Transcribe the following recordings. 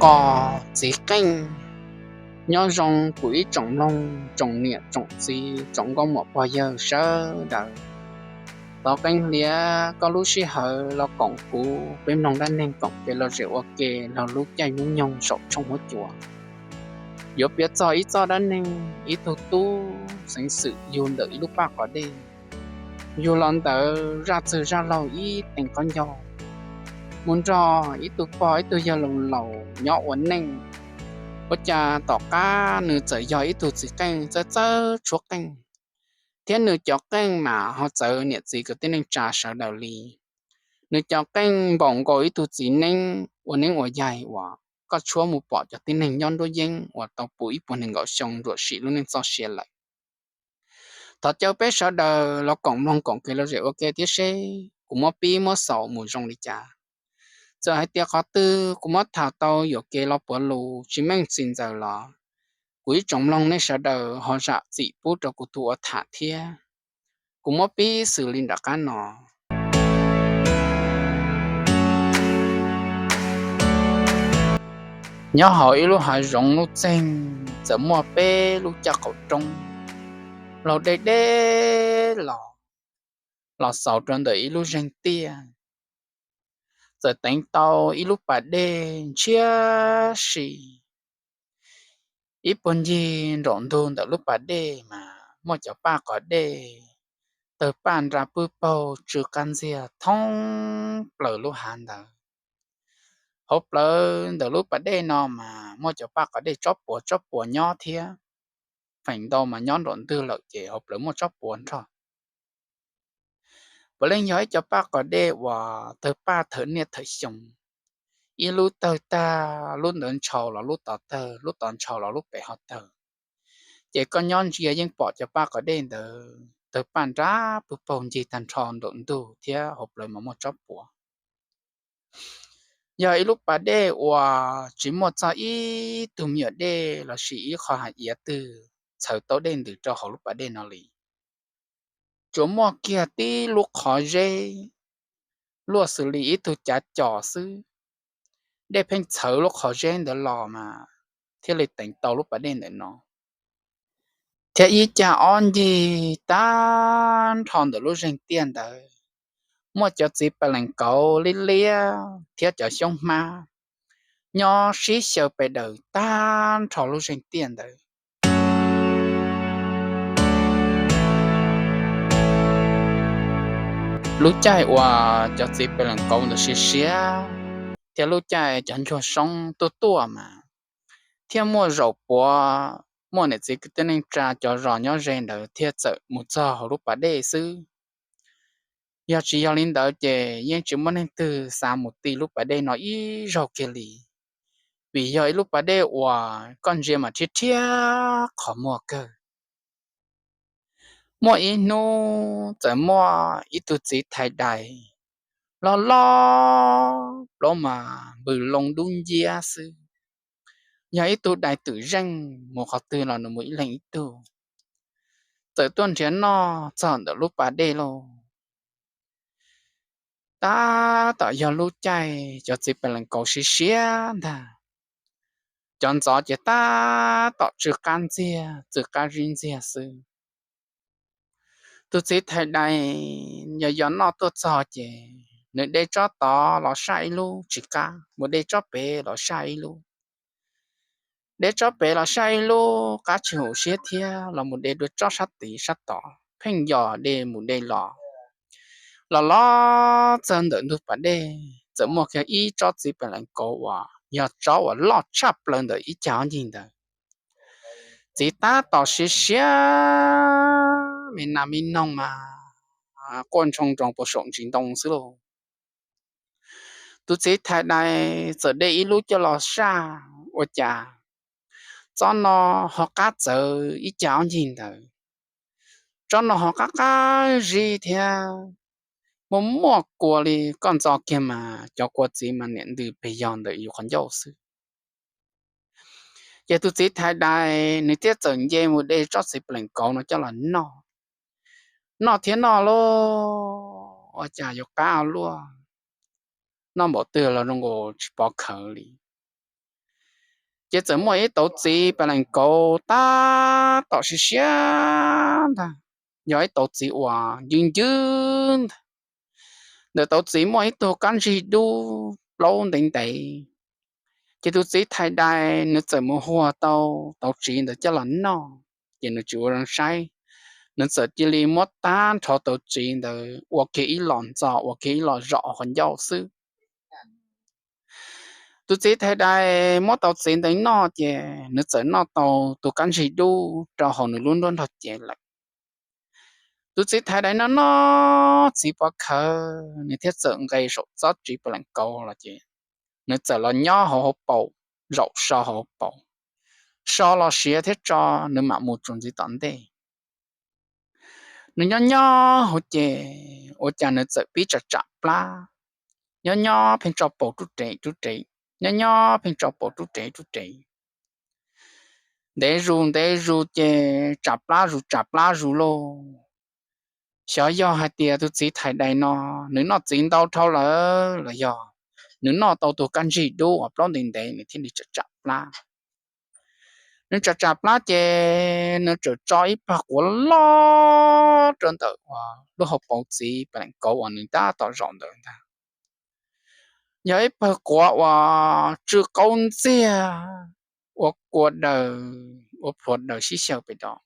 qos txiv qeej. Nyob zoo kuv ib tsoom mloog, tsoom niam tsoom txiv, tsoom nkauj muam pog yawg sawv daws. Thov qee hliav koj lub sij hawm los koom kuv peb mloog dab neeg koom kev lom zem ua ke los lub caij lub nyoog saum tshooj huab cua. Yuav piav txog ib txoj dab neeg ib tug tub xeev xwm yug ntawm ib lub paj qos dej, yug los ntawd zaj txwg zaj laug ib teev qab ncaug, mus nrog ib tug pog ib tug yawg laus laus nyob ua neej. Ua cas tom qab nws txawm yog ib tug txiv qeej txawj txawj tshuab qeej, thiab nws cov qeej mas ho txawv niam txiv kwv tij neej tsa sawv daws li. Nws cov qeej npaum nkaus ib tug txiv neeb ua neeb ua yaig uas koj tshuab mus pom cov tib neeg nyob nruab yeeb uas tau puv ib puas nees nkaum xyoo nruam sim lub neej txoj sia lawm. Thov caw peb sawv daws los koom mloog koom kev lom zem ua ke thiab seb kuv muab pib muab xaus mus zoo li cas. Txawm hais tias qhov twg kuv muab tham tau yuam kev los puav lus tsis meej tsis ntxaws los kuv ib tsoom mloog nej sawv daws ho zam txim pub rau kuv tus ua tham thiab. Kuv muab pib xws li nram qab no. Nyob hauv ib lub hav zoov lub txeeg txawm muaj peb lub caj qaum roob laug deb deb los, los xaus rau ntawm ib lub zeeg tiaj. Txawm teev tau ib lub pas dej ntshiab si. Ib puag ncig nraum ntug ntawm lub pas dej mas muaj cov paj qos dej tawg paj nra pwj paug tsw qab ntxiag thoob plaws lub hav ntawd. Hauv plawv ntawm lub pas dej no mas muaj cov paj qos dej tsob puas tsob puas nyob thiab, feem ntau mas nyob nraum ntug lawm ces hauv plawv muaj tsob puas nrog. Puav leej yog ib co paj qos dej uas tawg paj thawm niaj thawm xyoo, ib lub tawg tag lub ntawd ntshaus los lub tod tawg, lub tod ntshaus los lub pem ho tawg. Ces koj nyob ntsia yeej pom cov paj qos dej ntawd tawg paj nrab pwg paug ncig tag nrho nraum ntug thiab hauv plawv mas muaj tsob puas. Yog ib lub pas dej uas tsis muaj txog ib tug me nyuam dej lossis ib qho hav iav twg txhawv tau dej ntws rau hauv lub pas dej no li. Tsuas muaj kiag tib lub qhov zeb luaj xws li ib tug cav cos xwb, dej pheej txhawv lub qhov zeb ntawd los mas thiaj li teev tau lub pas dej ntawm no. Thiab ib cag ob ncig tag nrho ntawm lub zeeg tiaj ntawd muaj cov txiv pes lees kauv liab liab thiab cov xyoob hmab nyob sib xyaw pes daws tag nrho lub zeeg tiaj ntawd. Lub caij uas cov txiv pes lees kauv ntawd siav siav thiab lub caij cov ncauj soob tuaj tuaj mas thiaj muaj zaum puav muaj niam txiv kwv tij neej tsa cov zos nyob ze ntawd thiaj txawm mus txog hauv lub pas dej xwb. Yog tsis yog li ntawd ces yeej tsis muaj neeg twg xav mus ti lub pas dej no ib zaug kiag li, vim yog ib lub pas dej uas koj ntsia mas rhiab rhiab qhov muag kawg. Muaj ib hnub txawm muaj ib tug txiv thais dais loj loj plaub mas npws loo dub nciab xwb, yog ib tug dais twm zeej, mus qhov twg los nws mus ib leeg ib tug, txawm tuaj nrhiav noj txog ntawm lub pas dej lauj. Tab tom yog lub caij cov txiv pes lees kauv siav siav ntag, cov ntxov ces tab tom tsw qab ntxiag tsw qab zib ntxiag xwb. Tus txiv thais dais yog yog noj tuaj txog ces nws de tsob tod los saj ib lub tsis qab, mus de tsob pem los saj ib lub, de tsob pem los saj ib lub qab tsis haum siab thiab los mus de dua tsob sab tid sab tod pheej yog de mus de los. Los los txog ntawm ntug pas dej txawm muaj kiag ib tsob txiv pes lees kauv uas yog tsob uas loj tshaj plaws ntawm ib cag ob ncig ntawd. Txiv tab tom siav siav me nas me noog mas quaj ntshoo nroos puas saum ntsis ntoo xwb lauj. Tus txiv thais dais txawm de ib lub coj los saj, ua cas tsob no ho qab txawv ib cag ob ncig ntawd. Tsob no ho qab qab zib thiab, muaj muaj kua li, koj ntxo kiag mas cov kua txiv mas niam ntws pes yog ntawm yus qhov ncauj xwb. Ces tus txiv thais dais nws thiaj txawm nce mus de tsob txiv pes lees kauv no coj los noj. Noj thiab noj lauj, ua cas yuav qab ua luaj, noj npaum twg los zoo nkaus tsis pov khawv li. Ces txawm muaj ib tauv txiv pes lees kauv tab tom siav siav ntag, yog ib tauv txiv uas ncwb ncwb ntag. Ntawm tauv txiv muaj ib tug kab ntsig dub plaub ntev ntev. Ces tus txiv thais dais nws txawm mus huag tau tauv txiv ntawd coj los noj, ces nws tsis ua zoo saib, nws txawm cia li muab tag nrho tauv txiv ntawd ua kiag ib los ntxo, ua kiag ib los zom qhov ncauj xwb. Tus txiv thais dais muab tauv txiv ntawd noj ces nws txawm noj tau tus kab ntsig dub rau hauv nws lub nruab nrog cev lawm. Tus txiv thais dais noj noj txiv pov khawv, nws thiaj txawm nqes saum tsob txiv pes lees kauv los ces nws txawm los nyob hauv hauv paus, zaum so hauv paus, so los siav thiab tso, nws mam mus txuas ntxiv tom ntej. Nws nyob nyob hauv ces ua cas nws txawm pib tsam tsam plab, nyob nyob pheej tso paus rub rev rub rev, nyob nyob pheej tso paus rub rev rub rev. Ntev zus ntev zus ces tsam plab zus tsam plab zus lauj. Xyov yog hais tias tus txiv thais dais no nws noj txiv ntau dhau lawm los yog nws noj tau tus kab ntsig dub uas plaub ntev ntev nws thiaj li tsam tsam plab. Nws tsam tsam plab ces nws txawm tso ib pawg quav loj rau ntawm uas lub hauv paus txiv pes lees kauv uas nws tab tom zaum ntawd ntag. Yog ib pawg quav uas tsw qaub ntxiag, ua kua daws ua plhuav daws sib xyaw pem tod.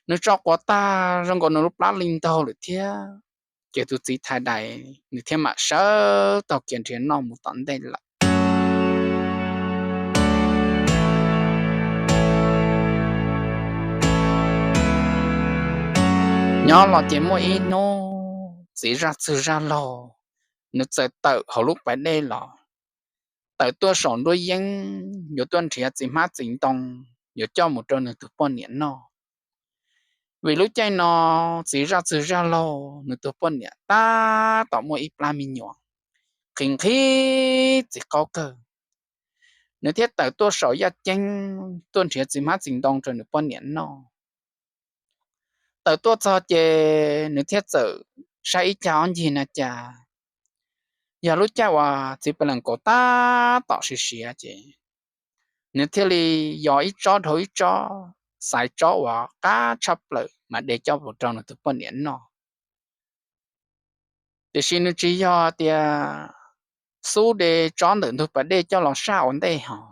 Nws tso quav tag zoo nkaus nws lub plab li ntaug lawm thiab, ces tus txiv thais dais nws thiaj mam sawv taug kiag nrhiav noj mus tom ntej lawm. Nyob los ces muaj ib hnub txiv zaj txwg zaj laug nws txawm tawm hauv lub pas dej los, tawm tuaj saum nruab yeeb yuav tuaj nrhiav txiv hmab txiv ntoo yuav coj mus rau nws tus poj niam noj. Vim lub caij no txiv zaj txwg zaj laug nws tus poj niam tab tom muaj ib plab me nyuam qhi nqhis txiv qaub kawg. Nws thiaj tawm tuaj saum yaj ceeb tuaj nrhiav txiv hmab txiv ntoo rau nws poj niam noj. Tawm tuaj txog ces nws thiaj txawm saib ib cag ob ncig na cas yog lub caij uas txiv pes lees kauv tab tom siav siav ces nws thiaj li yos ib tsob dhau ib tsob, xaiv tsob uas qab tshaj plaws mas de coj mus rau nws tus poj niam noj. Tiam sis nws tsis yog tias xub de tsob ntawm ntug pas dej coj los saj ua ntej hos,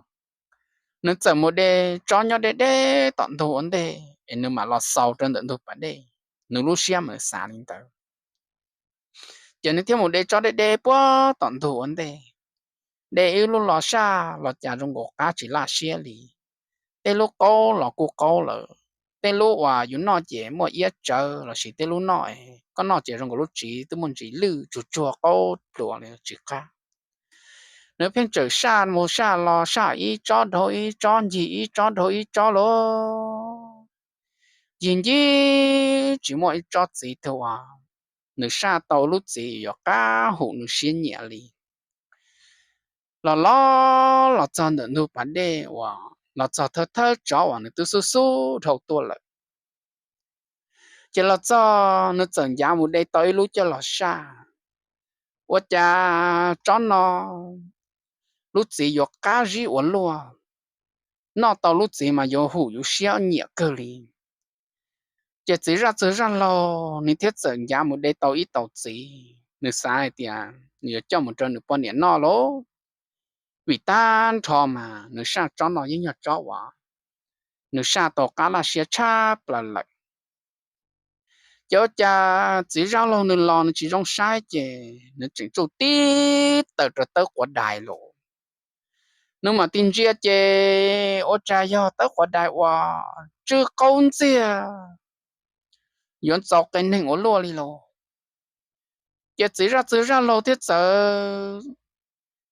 nws txawm mus de tsob nyob deb deb tom ntug ua ntej es nws mam los xaus rau ntawm ntug pas dej. Nws lub siab mas xav li ntawd, ces nws thiaj mus de tsob deb deb puag tom ntug ua ntej. De ib lub los saj los cas zoo nkaus qab tsis laj siab li. Tej lub qaub los kuj qaub lawm, tej lub uas yus noj ces muaj iab tsawv lossis tej lub noj, koj noj ces zoo nkaus lub txiv twb muaj ntsis lwj tsuag tsuag qaub pluas li tsis qab. Nws pheej tseem saj mus saj los saj ib tsob dhau ib tsob ncig ib tsob dhau ib tsob lauj, ncig ncig tsis muaj ib tsob txiv twg uas nws saj tau lub txiv yuav qab hum nws siab nyiam li. Los los los txog ntawm ntug pas dej uas los txog thawj thawj tsob uas nws twb xub xub dhau tuaj lawm, ces los txog nws txawm ncav mus de tau ib lub coj los saj. Ua cas tsob no lub txiv yuav qab zib ua luaj, noj tau lub txiv mas yuav hum yus siab nyiam kawg li. Ces txiv zaj txwg zaj laug nws thiaj txawm ncav mus de tau ib tauv txiv, nws xav hais tias nws yuav coj mus rau nws poj niam noj lauj. Vim tag nrho mas nws saj tsob no yeej yog tsob uas nws saj tau qab laj siab tshaj plaws lawm. Ces ua cas txiv zaj laug nws los nws tsis zoo saib ces nws tseem tsuj tib tawm rau tawb quav dais los. Nws mam tig ntsia ces ua cas yog tawb quav dais uas tsw qaub ntxiag, yuav ntxaus qe neeg ua luaj li los. Ces txiv zaj txwg zaj laug thiaj txawm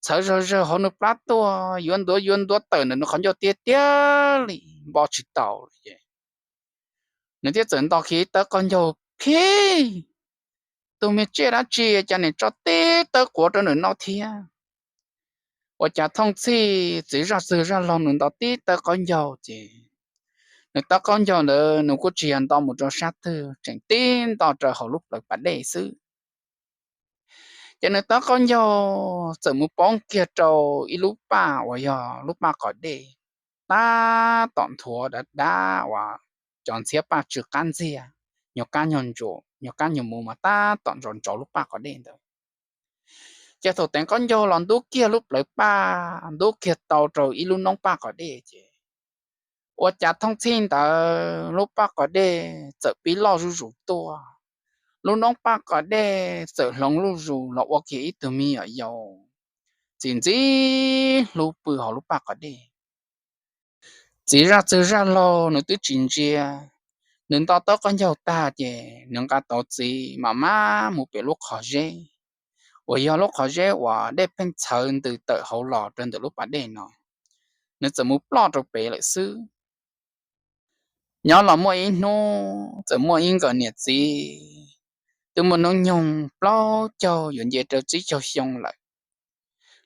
txhawv zawg zawg hauv nws plab tuaj, yuav ntuav yuav ntuav tawm ntawm nws qhov ncauj tiag tiag li, npo tsis tau li ces nws thiaj txawm nto kiag ib tawb qaub ncaug phib. Tus me tsiaj dab tsi cas nim tso tib tawb quav rau nws noj thiab. Ua cas thooj txhij txiv zaj txwg zaj laug nws nto tib tawb qaub ncaug ces nws tawb qaub ncaug ntawd nws kuj tsis yog nto mus rau sab twg, tseem tib nto rau hauv lub plawv pas dej xwb. Ces nws taub qaub ncaug txawm mus poob kiag rau ib lub paj uas yog lub paj qos dej, tab tom nthuav dav dav uas cov ntxhiab paj tsw qab ntxiag, nyuag kab nyuag ntsuas, nyuag kab nyuag mus mas tab tom ntsauv ntsauv lub paj qos dej ntawd. Ces thaum teev qaub ncaug los ntub kiag lub plawv paj, ntub kiag tau rau ib lub noob paj qos dej ces ua cas thooj txhij ntawd lub paj qos dej txawm pib loj zuj zus tuaj. Lub noob paj qos dej txawm hloov zuj zus los ua kiag ib tug me nyuam yaus txi ntxib hlub pw hauv lub paj qos dej. Txiv zaj txwg zaj laug nws twb tsis ntsia, nws nto taub qaub ncaug tag ces nws nqa tau txiv mam mab mus pem lub qhov zeb uas yog lub qhov zeb uas dej pheej txhawv ntws tawm hauv los rau ntawm lub pas dej no. Nws txawm mus ploj rau pem lawm xwb. Nyob los muaj ib hnub txawm muaj ib nkawm niam txiv twb muaj hnub nyoog plaub caug yuav nce rau tsib caug xyoo lawm.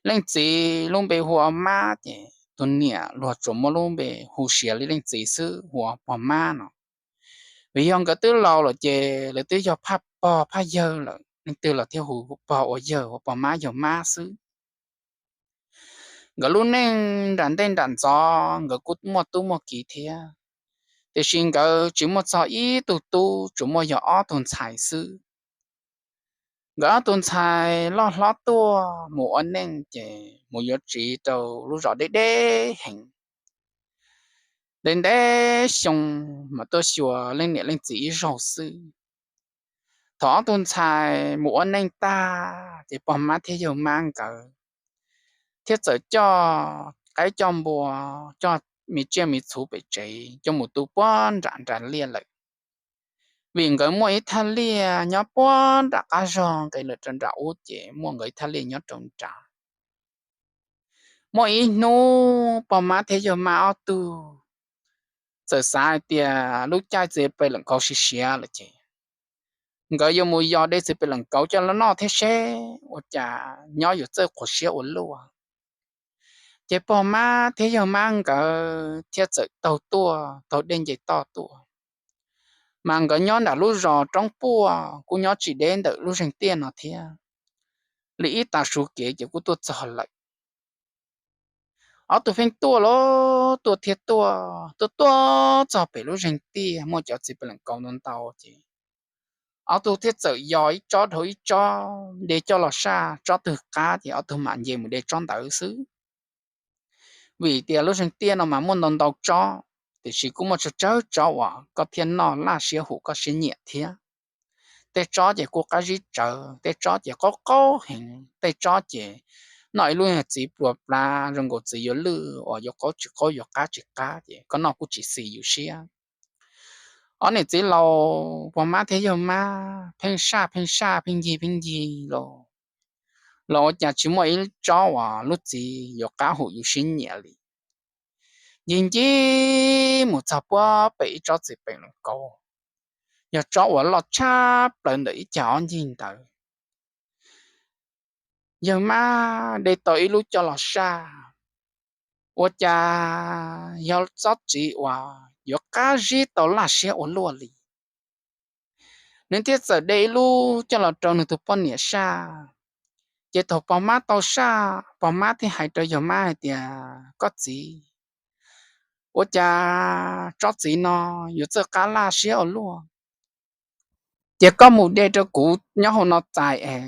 Leej txiv lub npe hu ua Mab ces tus niam luag tsuas muab lub npe hu siav li leej txiv xwb hu ua Pog Mab no. Vim yog nkawd twb laus lawm ces lawv twb yog phaj pog phaj yawg lawm, leej twg los thiaj hu pog ua yawg, ua Pog Mab yawg Mab xwb. Nkawd lub neej nram ntej nram ntxov nkawd kuj muaj tub muaj kiv thiab, tiam sis nkawd tsis muaj txog ib tug tub, tsuas muaj yog ob tug ntxhais xwb. Nkawd ob tug ntxhais loj hlob tuaj mus ua neej ces mus yuav txiv rau lub zos deb deb heev. Ntev ntev xyoo mas tuaj xyuas leej niam leej txiv ib zaug xwb. Thaum ob tug ntxhais mus ua neej tag ces Pog Mab thiab Yawg Mab nkawd thiaj txawm coj qaib coj npua, coj me tsiaj me txhu pem tsev coj mus tu puag nram nram liaj lawm. Vim nkawd muaj ib thaj liaj nyob puag nram qab zog nqes lawm rau nram ub ces muaj nkawd ib thaj liaj nyob rau nrad. Muaj ib hnub Pog Mab thiab Yawg Mab ob tug txawm xav hais tias lub caij txiv pem leem kauv siav siav lawm ces nkawd yuav mus yos de txiv pem leem kauv coj los noj thiab seb ua cas nyob yuav txawj qhuav siab ua luaj. Ces Pog Mab thiab Yawg Mab nkawd thiaj txawm taug tuaj, taug dej nce toj tuaj. Mas nkawd nyob nram lub zos roob puaj kuj nyob tsis deb ntawm lub zeeg tiaj no thiab, li ib tag su kev ces kuj tuaj txog lawm. Ob tug pheej tuaj los tuaj thiab tuaj, tuaj tuaj txog pem lub zeeg tiaj muaj cov txiv pem leem kauv ntau ntau ces ob tug thiaj txawm yos ib tsob dhau ib tsob de coj los saj, tsob twg qab ces ob tug mam nce mus de tsob ntawd xwb. Vim tias lub zeeg tiaj no mas muaj ntau ntau tsob, tiam sis kuj muaj tsawg tsawg tsob uas koj thiaj noj laj siab hum koj siab nyiam thiab. Tej tsob ces kuj qab zib tsawv, tej tsob ces qaub qaub heev, tej tsob ces noj ib lub txiv pluas plav zoo nkaus txiv yuav lwj uas yuav qaub tsis qaub yuav qab tsis qab ces koj noj kuj tsis xis yus siab. Ob niam txiv laus Pog Mab thiab Yawg Mab pheej saj pheej saj pheej ncig pheej ncig los, los ua cas tsis muaj ib tsob uas lub txiv yuav qab hum yus siab nyiam li. Ncig ncig mus txog puag pem ib tsob txiv pem leem kauv, yog tsob uas loj tshaj plaws ntawm ib cag ob ncig ntawd. Yawg Mab de tau ib lub coj los saj, ua cas yog tsob txiv uas yuav qab zib tau laj siab ua luaj li. Nws thiaj txawm de ib lub coj los rau nws tus poj niam saj. Ces thaum Pog Mab tau saj, Pog Mab thiaj hais rau Yawg Mab hais tias, Koj txiv, ua cas tsob txiv no yuav txawj qab laj siab ua luaj? Ces koj mus de rau kuv nyob hauv no txais es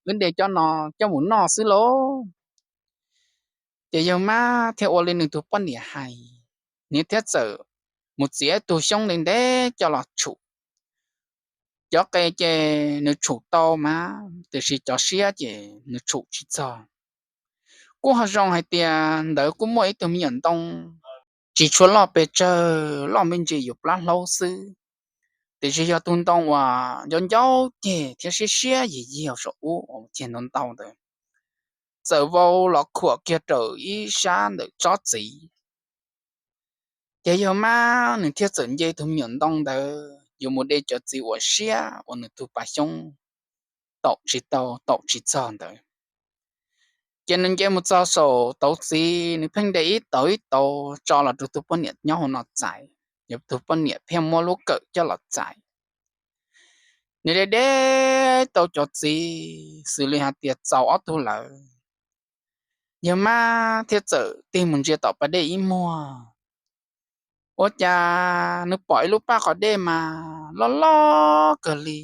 wb de cov no coj mus noj xwb lauj. Ces Yawg Mab thiaj ua li nws tus poj niam hais, nws thiaj txawm mus txiav ib tug xyoob ntev ntev coj los tshum. Cov qe ces nws tshum tau mas, tiam sis cov siab ces nws tshum tsis txog. Kuj ho zoo hais tias ntawd kuj muaj ib tug me nyuam ntoo tsis tshua loj pes tsawg, loj me ntsis yuav plab hlaub xwb, tiam sis yog tus ntoo uas ncau ncau ceg thiab siab siab yig yig saum ub uas ceg ntau ntau ntawd, txawm vau los khuam kiag rau ib sab ntawm tsob txiv. Ces Yawg Mab nws thiaj txawm nce tus me nyuam ntoo ntawd yuav mus de cov txiv uas siab uas nws tus pas xyoob taum tsis tau taum tsis txog ntawd. Ces nws nce mus txog saum tauv txiv, nws pheej de ib tauv ib tauv tso los rau tus poj niam nyob hauv no txais, yog tus poj niam thiaj muab lub kawm coj los txais. Nws de de saib tau cov txiv xws li hais tias txaus ob tug lawm. Yawg mab thiaj txawm tig mus ntsia tom pas dej ib muag, ua cas nws pom ib lub paj qos dej mas loj loj kawg li,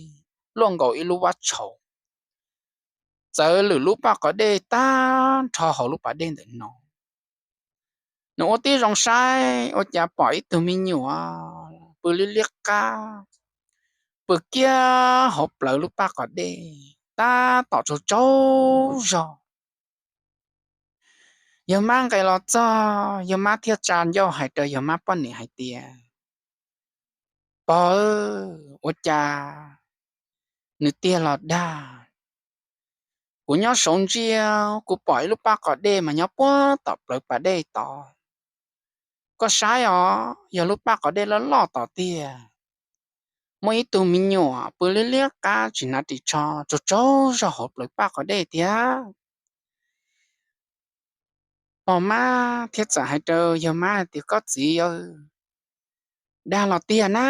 luaj nkaus ib lub vab tshau, txawv lwm lub paj qos dej tag nrho hauv lub pas dej ntawm no. Nws ua tib zoo saib ua cas pom ib tug me nyuam pw liab liab qab, pw kiag hauv plawv lub paj qos dej tab tom tsaug tsaug zog. Yawg mab nqes los txog, yawg mab thiaj tsa ncauj hais rau yawg mab poj niam hais tias, Pog, ua cas nws tiag los dag? Kuv nyob saud ntsia, kuv pom ib lub paj qos dej mas nyob puag tom plawv pas dej tod. Koj saib os, yog lub paj qos dej loj loj tod tiag. Muaj ib tug me nyuam pw liab liab qab tsis hnav ris tsho tsaug tsaug zog hauv plawv paj qos dej tiag. Pog mab thiaj txawm hais rau yawg mab hais tias, Koj txiv, dag los tiag na.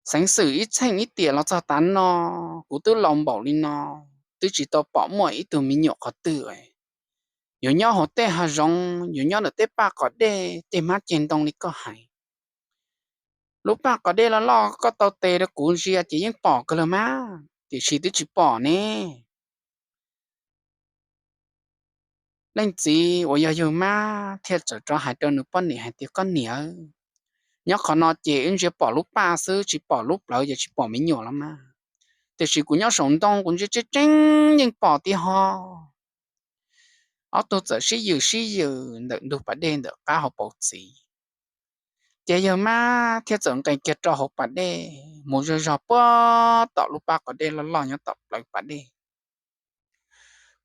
Xeev xwm ib txheej ib tiam los txog tav no, kuv twb laus npaum li no, twb tsis tau pom muaj ib tug me nyuam qhov twg. Yuav nyob hauv tej hav zoov, yuav nyob ntawm tej paj qos dej, tej hmab ceg ntoo li koj hais. Lub paj qos dej loj loj koj tau tes rau kuv ntsia ces yeej pom kawg los mas, tiam sis twb tsis pom ne. Leej txiv uas yog yawg mab thiaj txawm rov hais rau nws poj niam hais tias, Koj niam, nyob qhov no ces wb ntsia pom lub paj xwb tsis pom lub plawv ces tsis pom me nyuam los mas, tiam sis kuv nyob saum ntoo kuv ntsia tseeb tseeb yeej pom tiag ho. Ob tug txawm sib yws sib yws ntawm ntug pas dej ntawm qab hauv paus txiv. Ces yawg mab thiaj txawm nqes kiag rau hauv pas dej mus zog zog puag tom lub paj qos dej loj loj nyob tom plawv pas dej.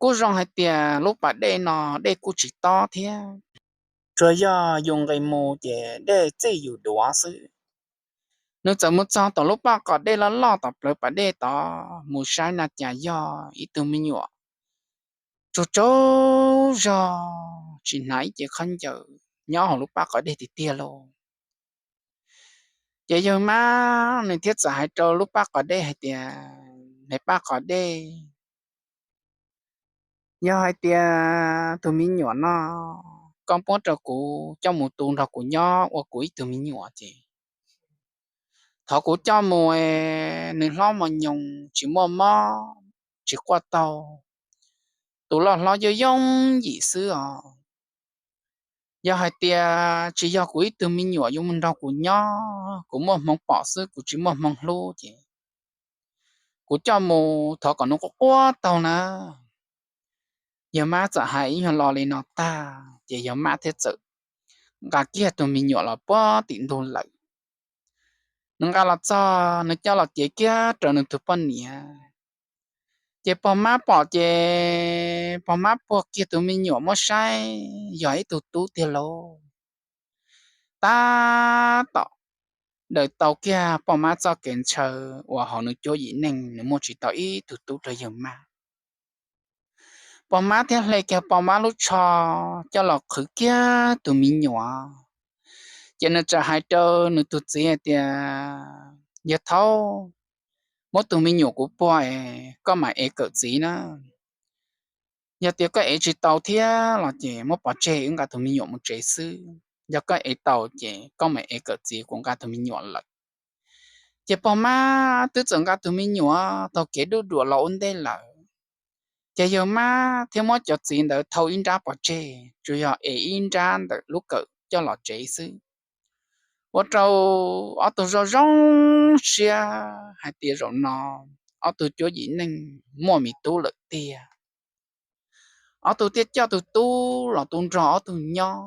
Kuj zoo hais tias lub pas dej no dej kuj tsis tob thiab, tsuas yog yus nqis mus ces dej txij yus duav xwb. Nws txawm mus txog tom lub paj qos dej loj loj tom plawv pas dej tod mus saib na cas yog ib tug me nyuam tsaug tsaug zog tsis hnav ib ce khaub ncaws nyob hauv lub paj qos dej tiag tiag lauj. Ces yawg mab nws thiaj txawm hais rau lub paj qos dej hais tias, Me paj qos dej, yog hais tias tus me nyuam no koj muab rau kuv coj mus tu nrog kuv nyob ua kuv ib tug me nyuam ces thov kuv coj mus, nws hlob mos nyoos tsis muaj mob tsis quaj taug, tus loj hlob yooj yooj yim xwb os. Yog hais tias tsis yog kuv ib tug me nyuam yuav mus nrog kuv nyob, kuv muaj hmoo pom xwb kuv tsis muaj hmoo hlub ces kuv coj mus thov kom nws quaj quaj taug na. Yawg mab txawm hais ib nyuag lo li no tag ces yawg mab thiaj txawm nqa kiag tus me nyuam los puag tim ntug lawm. Nws nqa los txog nws coj los cev kiag rau nws tus poj niam. Ces pog mab pom ces pog mab puag kiag tus me nyuam muab saib yog ib tug tub tiag lauj. Tab tom daws tau kiag pog mab txoj kev ntshaw uas hauv nws cuab yim neej nws muaj tsis tau ib tug tub rau yawg mab. Pog mab thiaj hle kiag pog mab lub tsho coj los qhwv kiag tus me nyuam. Ces nws txawm hais rau nws tus txiv hais tias, Yawg thaub, muab tus me nyuam kuv puag es koj mam ev kawm txiv na. Yog tias koj ev tsis tau thiab los ces muab pov tseg wb nqa tus me nyuam mus tsev xwb, yog koj ev tau ces koj mam ev kawm txiv kuv nqa tus me nyuam lawm. Ces pog mab twb txawm nqa tus me nyuam taug kev duj duam los ua ntej lawm. Ces yawg mab thiaj muab cov txiv ntawd thau ib nrab pov tseg tsuas yog ev ib nrab ntawm lub kawm coj los tsev xwb. Ua rau ob tug zoo zoo siab hais tias zaum no ob tug cuab yim neej muaj me tub lawm tiag. Ob tug thiaj coj tus tub los tu nrog ob tug nyob.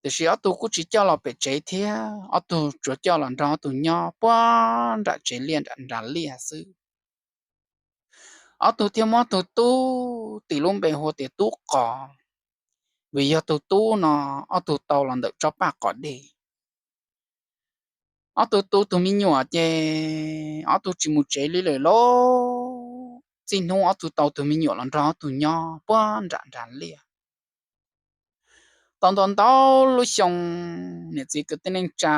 Tiam sis ob tug kuj tsis coj los pem tsev thiab, ob tug tsuas coj los nrog ob tug nyob puag nram tsev liaj nram nras liaj xwb. Ob tug thiaj muab tus tub tis lub npe hu tias Tub Qos, vim yog tus tub no ob tug tau los ntawm tsob paj qos dej. Ob tug tu tus me nyuam ces ob tug tsis mus tsev li lawm lauj. Txij hnub ob tug tau tus me nyuam los nrog ob tug nyob puag nram nras liaj. Tau ntau ntau lub xyoo, niam txiv kwv tij neej tsa,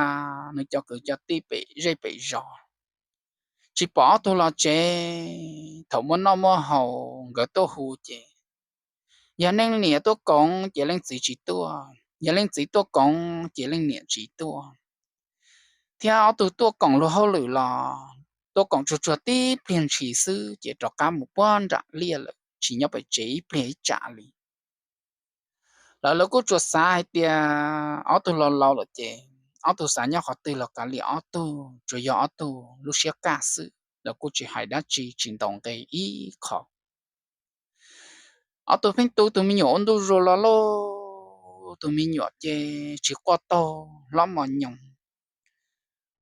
nws cov kwv cov tij pem zej pem zos, tsis pom ob tug los tsev. Thaum muaj noj muaj haus nkawd tuaj hu ces yog leej niam tuaj koom ces leej txiv tsis tuaj, yog leej txiv tuaj koom ces leej niam tsis tuaj, thiab ob tug tuaj koom luag hauj lwm los tuaj koom tsuag tsuag tib pliag ntshis xwb ces rov qab mus puag nram liaj lawm, tsis nyob pem tsev ib pliag ib tsam li. Lawv lawv kuj tsuas xav hais tias ob tug laus laus lawm ces ob tug xav nyob qhov twg los kav liam ob tug, tsuas yog ob tug lub siab kaj xwb, lawv kuj tsis hais dab tsi tsis ntaus nqe ib qho. Ob tug pheej tu tus me nyuam ua ntu zus los lauj, tus me nyuam ces tsis quaj taug, hlob mos nyoos,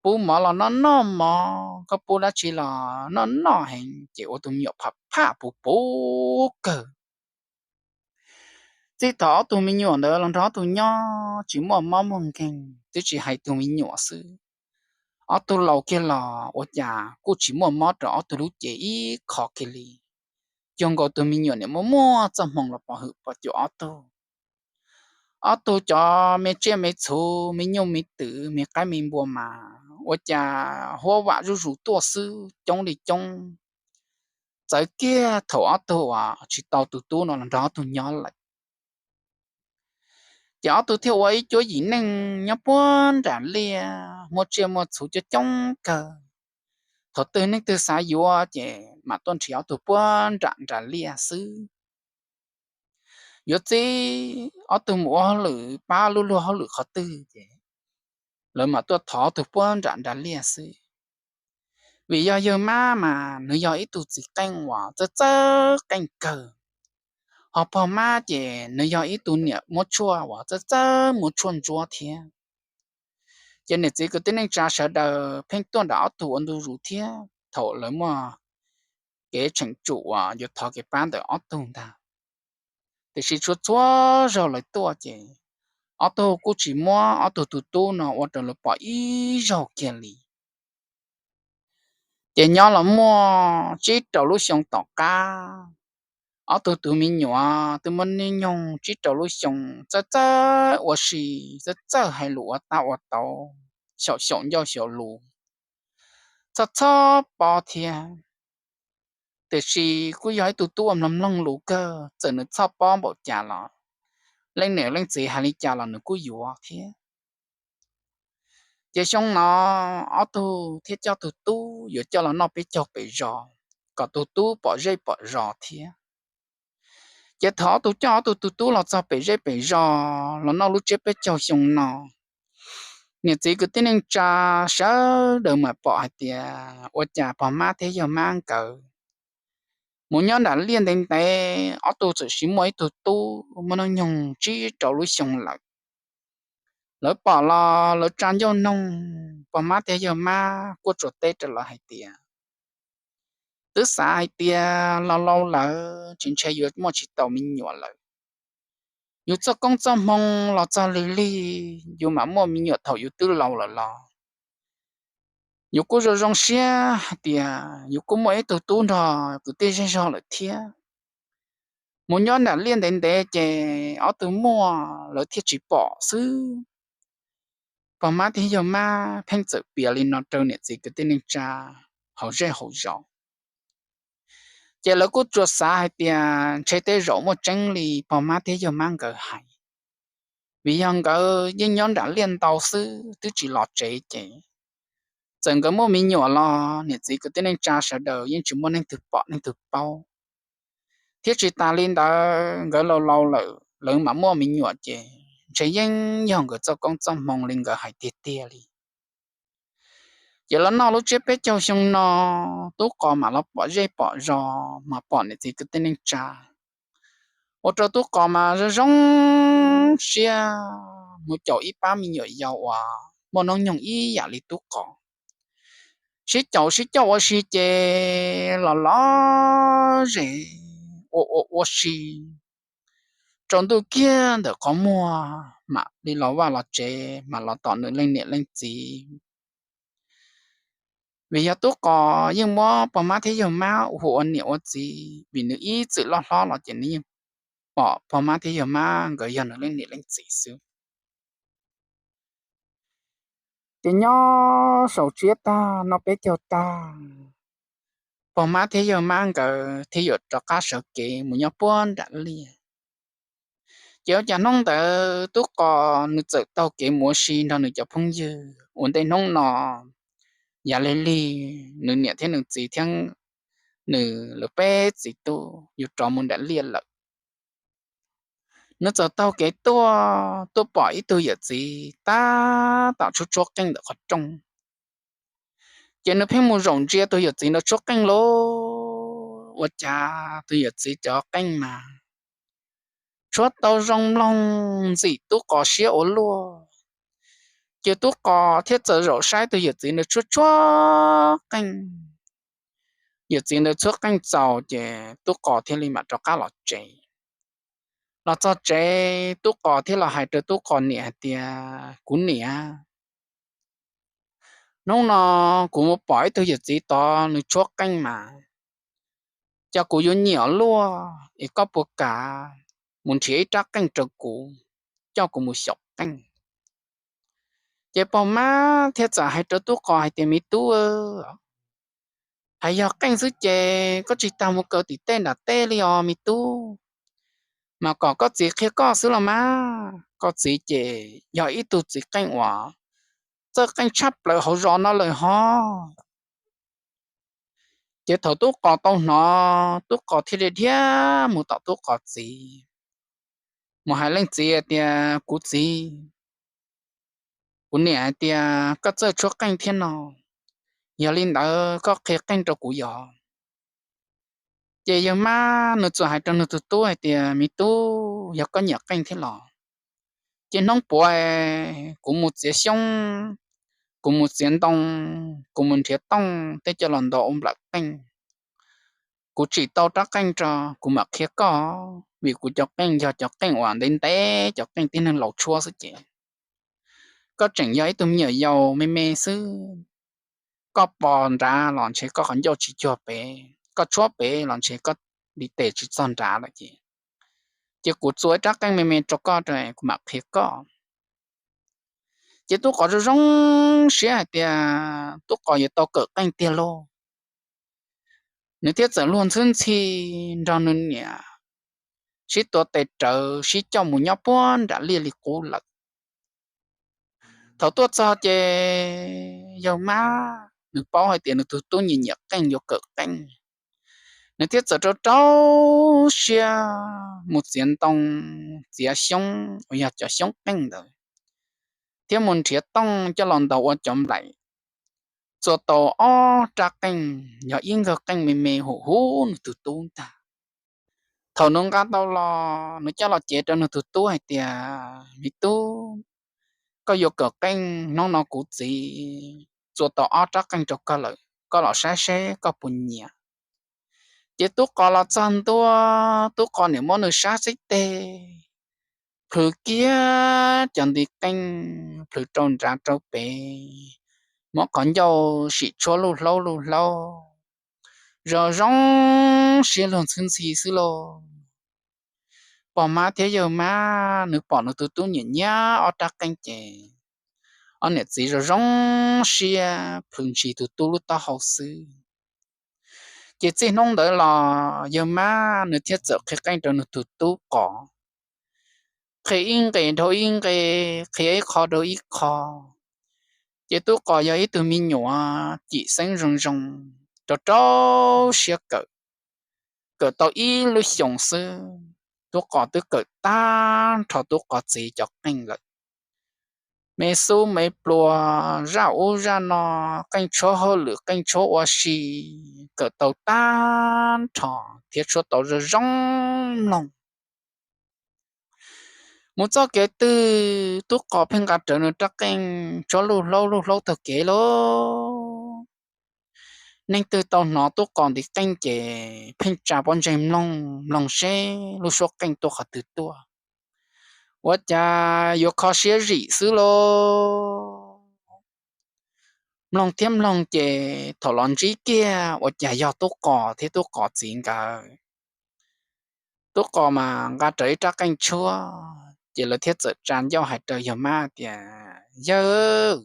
pub mov los noj noj mov, koj pub dab tsi los noj noj heev ces ua tus me nyuam pham pham puv puv kawg. Txij thaum ob tug me nyuam ntawd los nrog ob tug nyob tsis muaj mob muaj nkeeg twb tsis hais tus me nyuam xwb, ob tug laus kiag los ua cas kuj tsis muaj mob rau ob tug lub cev ib qho kiag li. Cuag nkaus tus me nyuam niam muaj muaj txoj hmoo los pov hwm pov cuam ob tug. Ob tug cov me tsiaj me txhu, me nyuj me twm, me qaib me npua mas ua cas huab vam zuj zus tuaj xwb coob li coob. Txawv kiag thaum ob tug uas tsis tau tus tub no los nrog ob tug nyob lawm. Ces ob tug thiaj ua ib cuab yim neej nyob puag nram liaj, muaj tsiaj muaj txhu coob coob kawg. Thaum twg neeg twg xav yuav ces mam tuaj nrhiav ob tug puag nram nram liaj xwb. Yuav txib ob tug mus ua hauj lwm pab lub luag hauj lwm qhov twg ces lawv mam tuaj thov ob tug puag nram nram liaj xwb. Vim yog yawg mab mas nws yog ib tug txiv qeej uas txawj txawj qeej kawg, ho pog mab ces nws yog ib tug niam muab tshuaj uas txawj txawj muab tshuaj ntsuab thiab. Ces niam txiv kwv tij neej tsa sawv daws pheej tuaj nram ob tug ua ntu zus thiab thaum lawv muaj kev tseem tsum uas yuav thov kev pab ntawm ob tug ntag. Tiam sis txhua txhua zaug lawv tuaj ces ob tug kuj tsis muab ob tug tus tub no ua rau lawv pom ib zaug kiag li. Ces nyob los muaj tsib rau lub xyoo tom qab, ob tug tus me nyuam twb muaj hnub nyoog tsib rau lub xyoo, txawj txawj ua si, txawj txawj hais lus ua tab ua tau, xyaum xyaum ncauj xyaum lus, txhob txhob pob thiab. Tiam sis kuj yog ib tug tub uas mloog mloog lus kawg, txawm nws txhob pob npaum cas los leej niam leej txiv hais li cas los nws kuj yuav thiab. Ces xyoo no ob tug thiaj coj tus tub yuav coj los noj peb caug pem zos, kom tus tub pom zej pom zos thiab. Ces thaum ob tug coj ob tug tus tub los txog pem zej pem zos los noj lub tsiab peb caug xyoo no, niam txiv kwv tij neej tsa sawv daws mam pom hais tias ua cas pog mab thiab yawg mab nkawd mus nyob nram liaj ntev ntev, ob tug txawm sis muaj ib tug tub muaj hnub nyoog tsib rau lub xyoo lawm. Lawv pom los lawv tsa ncauj noog, pog mab thiab yawg mab kuj tsuas teb rau lawv hais tias twb xav hais tias laus laus lawm tsis ntshe yuav muaj tsis tau me nyuam lawm. Yus txoj koob txoj hmoo los txog lig lig, yus mam muaj me nyuam thaum yus twb laus lawm los yus kuj zoo zoo siab hais tias yus kuj muaj ib tug tub nrog kwv tij zej zog lawm thiab. Mus nyob nram liaj ntev ntev ces ob tug muaj lawv thiaj tsis pom xwb. Pog mab thiab yawg mab pheej txawm piav li no rau niam txiv kwv tij neej tsa hauv zej hauv zos. Ces lawv kuj tsuas xav hais tias ntshe tej zaum muaj tseeb li pog mab thiab yawg mab nkawd hais, vim yog nkawd yeej nyob nram liaj ntau xwb twb tsis los tsev ces txawm nkawd muaj me nyuam los niam txiv kwv tij neej tsa sawv daws yeej tsis muaj neeg twg pom neeg twg paub. Thiab tsis tas li ntawd nkawd laus laus lawm lawv mam muaj me nyuam ces ntshe yeej yog nkawd txoj koob txoj hmoo li nkawd hais tiag tiag li. Ces los noj lub tsiab peb caug xyoo no, tub qos mam los pom zej pom zos mas pom niam txiv kwv tij neej tsa, ua rau tub qos mas zoo zoo siab mus caum ib pab me nyuam yaus uas muaj hnub nyoog ib yam li tub qos, sib caum sib coj ua si ces los los zem ua ua ua si. Tsaus ntuj kiag ntawm qhov muag mam li los vaj los tsev mas los tom nws leej niam leej txiv. Vim yog tub qos yeej muab pog mab thiab yawg mab hu ua niam ua txiv, vim nws ib txwm loj hlob los ces nws yeej pom pog mab thiab yawg mab nkawd yog nws leej niam leej txiv xwb. Ces nyob saum tsiab tag noj peb caug tag, pog mab thiab yawg mab nkawd thiaj yuav rov qab sawv kev mus nyob puag nram liaj. Ces ua cas hnub ntawd Tub Qos nws txawm taug kev mus ua si nrog nws cov phooj ywg ua ntej hnub no. Yam li lig nws niam thiab nws txiv thiab nws lawv peb txiv tub yuav rov mus nram liaj lawm. Nws txawm taug kev tuaj, tuaj pom ib tug yawm txiv tab tom tshuab tshuab qeej ntawm qhov rooj. Ces nws pheej mus zaum ntsia tus yawm txiv ntawd tshuab qeej lauj, ua cas tus yawm txiv cov qeej mas tshuab tau zoo mloog ntxim Tub Qos siab ua luaj. Ces Tub Qos thiaj txawm zaum saib tus yawm txiv ntawd tshuab tshuab qeej. Yawm txiv ntawd tshuab qeej txaus ces Tub Qos thiaj li mam rov qab los tsev. Los txog tsev Tub Qos thiaj los hais rau Tub Qos niam hais tias, kuv niam, hnub no kuv mus pom ib tug yawm txiv tod nws tshuab qeej mas, cas kuv yuav nyiam luaj es koj puas kam mus nrhiav ib rab qeej rau kuv, coj kuv mus xyaum qeej. Ces pog mab thiaj txawm hais rau Tub Qos hais tias, me tub, hais yog qeej xwb ces koj tsis tas mus kaw tim tej nram tej li os me tub. Mas kom koj txiv qhia koj xwb los mas, koj txiv ces yog ib tug txiv qeej uas txawj qeej tshaj plaws hauv zos no lawm hos. Ces thaum Tub Qos tau hnov, Tub Qos thiaj li dhia mus tom Tub Qos txiv, mus hais leej txiv tias, kuv txiv, kuv niam hais tias koj txawj tshuab qeej thiab no, yog li ntawd koj qhia qeej rau kuv yog. Ces yawg mab nws txawm hais rau nws tus tub hais tias, me tub, yog koj nyiam qeej thiab los, ces hnub puav kuv mus txiav xyoob, kuv mus txiav ntoo, kuv mus nrhiav tooj tej coj los ntaus ua nplawm qeej. Kuv tsim tau rab qeej rau kuv mam qhia koj, vim kuv cov qeej yog cov qeej uas ntev ntev, cov qeej tib neeg laus tshuab xwb ces koj tseem yog ib tug me nyuam yaus me me xwb. Koj pos nrad los ntshe koj qhov ncauj tsis cuag pem, koj tshuab pem los ntshe koj ntiv tes tsis txog nrad lawm ces, ces kuv txua ib rab qeej me me rau koj, kuv mam qhia koj. Ces Tub Qos zoo zoo siab hais tias Tub Qos yuav tau kawm qeej tiag lauj. Nws thiaj txawm luag ntxhwb ntxhi nrog nws niam sib tua tes rawv sib coj mus nyob puag nram liaj li qub lawm. Thaum tuaj txog ces yawg mab nws paub hais tias nws tus tub nyiam nyiam qeej yuav kawm qeej, nws thiaj txawm rau rau siab mus txiav ntoo, txiav xyoob uas yog cov xyoob qeej ntawd, thiab mus nrhiav tooj coj los ntaus ua cov nplaim. Txua tau ob rab qeej, yog ib nkawg qeej me me hum huv nws tus tub ntag. Thaum nws nqa tau los, nws coj los cev rau nws tus tub hais tias, me tub, koj yuav kawm qeej, hnub no kuv txiv txua tau ob rab qeej rau koj lawm, koj los saib seb koj puas nyiam. Ces Tub Qos los txog ntua, Tub Qos niam muab nws sab xib teg, plhws kiag cov ntiv qeej, plhws rau nrad rau pem, muab qhov ncauj sim tshuab luj hlaub luj hlaub, zoo zoo siab luag ntxhwb ntxhi xwb lauj. Pog mab thiab yawg mab nws pom nws tus tub nyiam nyiam ob rab qeej ces, ob niam txiv zoo zoo siab plhws ntsis tus tub lub taub hau xwb. Ces txij hnub ntawd los yawg mab nws thiaj txawm qhia qeej rau nws tus tub Qos, qhia ib nqe dhau ib nqe, qhia ib qho dhau ib qho. Ces Tub Qos yog ib tug me nyuam cim xeeb zoo zoo, rau rau siab kawm. Kawm tau ib lub xyoos xwb, Tub Qos twb kawm tag nrho Tub Qos txiv cov qeej lawm. Me xub me plua, zaj ub zaj no, qeej tshuab hauj lwm qeej tshuab ua si, kawm tau tag nrho thiab tshuab tau zoo zoo mloog. Mus txoj kev twg Tub Qos pheej nqa rawv nws rab qeej tshuab luj hlaub luj hlaub taug kev lauj. Neeg twg tau hnov Tub Qos ntiv qeej ces pheej tsa pob ntseg mloog mloog seb lub suab qeej tuaj qhov twg tuaj. Ua cas yuav kho siab zim xwb lauj. Mloog thiab mloog ces thaum los ntsib kiag ua cas yog Tub Qos thiab Tub Qos txiv nkawd. Tub Qos mas nqa rawv ib rab qeej tshuab ces lawv thiaj txawm tsa ncauj hais rau yawg mab tias, yawg,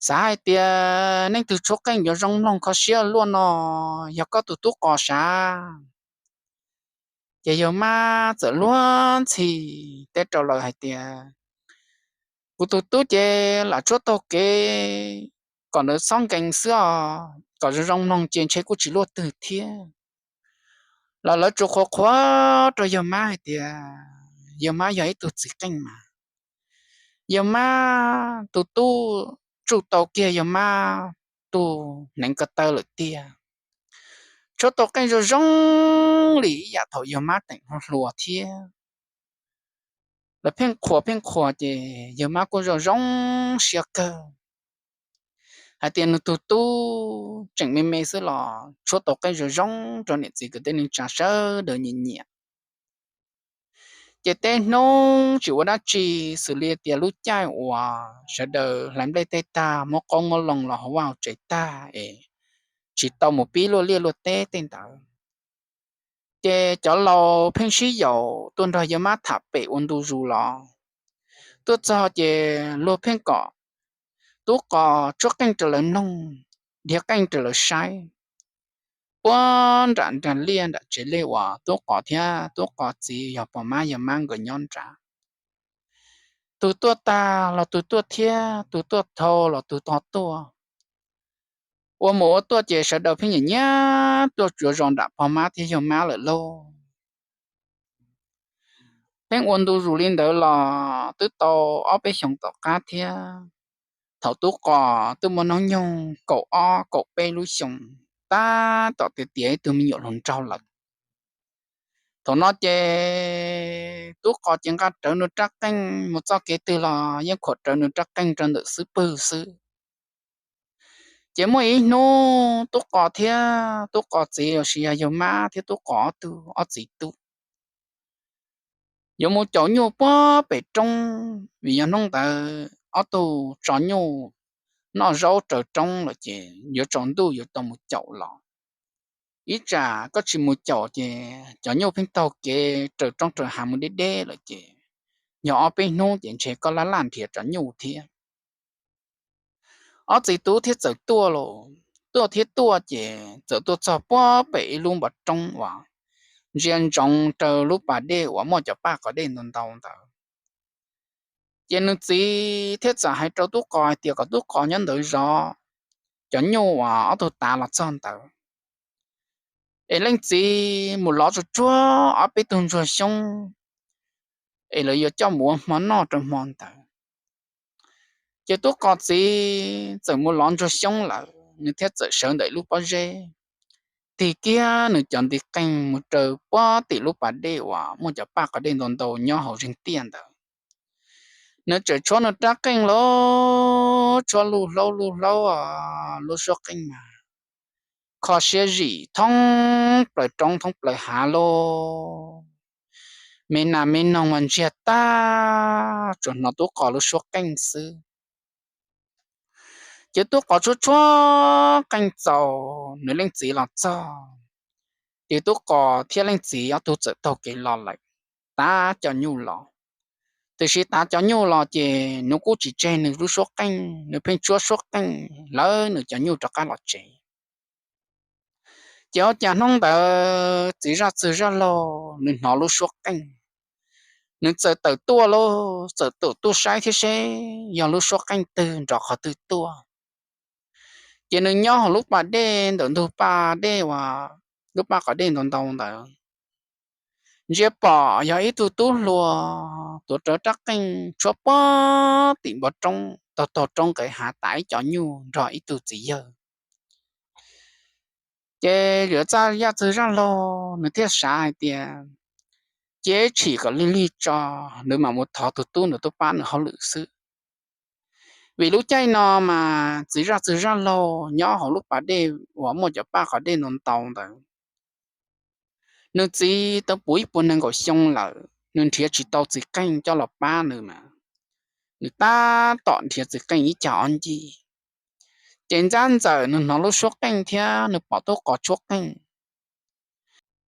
Xav hais tias, Leej twg tshuab qeej yuav zoo mloog kho siab luaj no, yog koj tus tub qos sav. Ces yawg mab txawm luag ntxhi teb rau lawv hais tias, Kuv tus tub ces lam tshuab taug kev kom nws txhob nkees xwb os, kom zoo zoo mloog ces ntshe kuj tsis luaj twg thiab. Los lawv tsuas qhuas qhuas rau yawg mab hais tias, yawg mab yog ib tug txiv qeej mas, yawg mab tus tub tsuj tau kiag yawg mab tus hneev ko taw lawm tiag. Tshuab tau qeej zoo zoo li ib yam thaum yawg mab teem hluas thiab. Lawv pheej qhuas pheej qhuas ces yawg mab kuj zoo zoo siab kawg hais tias nws tus tub tseem me me xwb los tshuab tau qeej zoo zoo rau niam txiv kwv tij neej tsa sawv daws nyiam nyiam. Ces tej hnub tsis ua dab tsi, xws li tias lub caij uas sawv daws hlais nplej tej tag muab qoob muab loo los hauv vaj hauv tsev tag es tsis tau mus pib luaj liaj luaj teb tej ntawd, ces cov laus pheej sib yaum tuaj nrog yawg mab tham pem ua ntu zus los. Tuaj txog ces luag pheej kom tub qos tshuab qeej rau lawv mloog, dhia qeej rau lawv saib. Puag nram nram liaj nram tsev liaj uas tub qos thiab tub qos txiv yog pog mab yawg mab nkawd nyob nrad, tus tuaj tag los tus tuaj thiab, tus tuaj dhau los tus tog tuaj. Ua mus ua tuaj ces sawv daws pheej nyiam nyiam tuaj tsuav zos nram pog mab thiab yawg mab lawm lauj. Pheej ua ntu zus li ntawd los twb tau ob peb xyoos tom qab thiab. Thaum tub qos twb muaj hnub nyoog kaum ob kaum peb lub xyoo, tab tom tiav tiav ib tug me nyuam hluas nraug lawm. Thaum no ces tub qos ces nqa rawv nws rab qeej mus txoj kev twg los yeej khuam rawv nws rab qeej rau ntawm xub pwg xwb. Ces muaj ib hnub tub qos thiab tub qos txiv los sis yog yawg mab thiab tub qos ob tug ob txiv tub yuav mus caum nyuj puag pem roob, vim yog hnub ntawd ob tug tso nyuj noj zaub raws roob lawm ces yuav tsaus ntuj yuav tau mus caum los. Ib tsam koj tsis mus caum ces cov nyuj pheej taug kev raws roob raws hav mus deb deb lawm ces yog ob peb hnub ces ntshe koj laj laj nrhiav cov nyuj thiab. Ob txiv tub thiaj txawm tuaj los, tuaj thiab tuaj ces txawm tuaj txog puag pem ib lub npov roob uas ntsia ntsoov rau lub pas dej uas muaj cov paj qos dej ntau ntau ntawd. Ces nws txiv thiaj txawm hais rau tub qos hais tias kom tub qos nyob ntawd zov cov nyuj uas ob tug tav los txog ntawd, es leej txiv mus lov tsuag tsuag ob peb tug ntsuag xyoob es lawv yuav coj mus ua hmo noj rau hmo ntawd. Ces tub qos txiv txawm mus lov ntsuag xyoob lawm, nws thiaj txawm sawv ntawm lub pob zeb, tig kiag nws cov ntiv qeej mus raws puag tim lub pas dej uas muaj cov paj qos dej ntau ntau nyob hauv zeeg tiaj ntawd. Nws tseem tshuab nws rab qeej los tshuab luj hlaub luj hlaub, lub suab qeej mas kho siab zim thoob plaws roob thoob plaws hav lauj. Me nas me noog mas ntsiag tag, tsuas hnov tub qos lub suab qeej xwb. Ces tub qos tshuab tshuab qeej txaus nws leej txiv los txog, ces tub qos thiab leej txiv ob tug txawm taug kev los lawm, tav cov nyuj los. Tiam sis tav cov nyuj los ces nws kuj tsis tseg nws lub suab qeej, nws pheej tshuab suab qeej lawv nws cov nyuj rov qab los tsev. Ces ua cas hnub ntawd txiv zaj txwg zaj laug nws hnov lub suab qeej, nws txawm tawm tuaj lauj, txawm tawm tuaj saib thiab seb yog lub suab qeej twg nrov qhov twg tuaj. Ces nws nyob hauv lub pas dej ntawm ntug pas dej uas lub paj qos dej ntau ntau ntawd, ntsia pom yog ib tug tub hluas tuav rawv rab qeej tshuab puag tim npoo roob taug taug roob nqes hav tav ib co nyuj nrog ib tug txiv yawg. Ces zaj txwg zaj laug nws thiaj xav hais tias, cia tshim kom lig lig tso, nws mam mus thov tus tub ntawd tuaj pab nws hauj lwm xwb. Vim lub caij no mas txiv zaj txwg zaj laug nyob hauv lub pas dej uas muaj cov paj qos dej ntau ntau ntawd. Nws txiv tau puv ib puas nees nkaum xyoo lawm, nws nrhiav tsis tau txiv qeej coj los pab nws mas, nws tab tom nrhiav txiv qeej ib cag ob ncig. Ces ntxab ntxawm nws hnov lub suab qeej thiab nws pom tub qos tshuab qeej.